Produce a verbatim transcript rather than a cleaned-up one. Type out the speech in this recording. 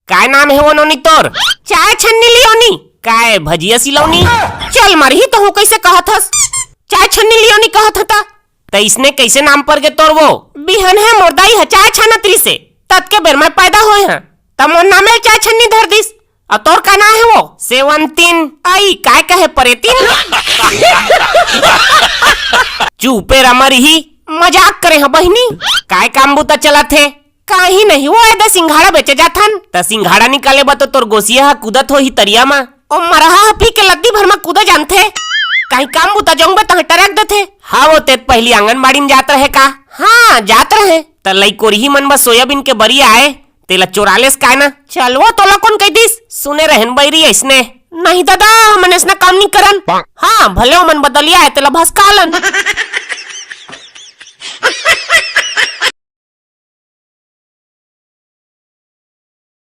काय नाम हे वो नोनी तोर? चाय छन्नी लियोनी। काय भजिया सिलौनी? चल मरही तहूँ, कइसे कहत हस? चाय छन्नी लियोनी कहत हता। त इसने कइसे नाम पर गे तोर वो? बिहन हे मोर दाई ह चाय छानत रिसे, ततके बेर मैं पैदा होय हं, त मोर नामे चाय छन्नी धर दिस। अउ तोर का नाम हे वो? सेवंतीन। अई, काय कहे परेतीन? चुपे रा मरही, मजाक करे हं बहिनी। काय काम बूता चलत हे? काही नहीं, वो एदे सिंघाड़ा बेचे जाथन। त सिंघाड़ा निकाले बर तो तोर गोसिया ह कूदत होही तरिया म। ओ मरहा ह पी के लद्दी भर म कूदे जानथे। काही काम बूता जोंगबे तहां टरक देथे। हाँ, वो तेत पहिली आंगनबाड़ी म जात रहे का? हाँ, जात रहे। त लइकोरही मन बर सोयाबीन के बरी आए, तेला चोरा लेस काय ना? चल वो, तोला कोन कहि दिस? सुने रहेन बइरी अइसने। नहीं ददा, हमन अइसना काम नी करन। हाँ, भले ओमन बदलिया आए, तेला भसका लन।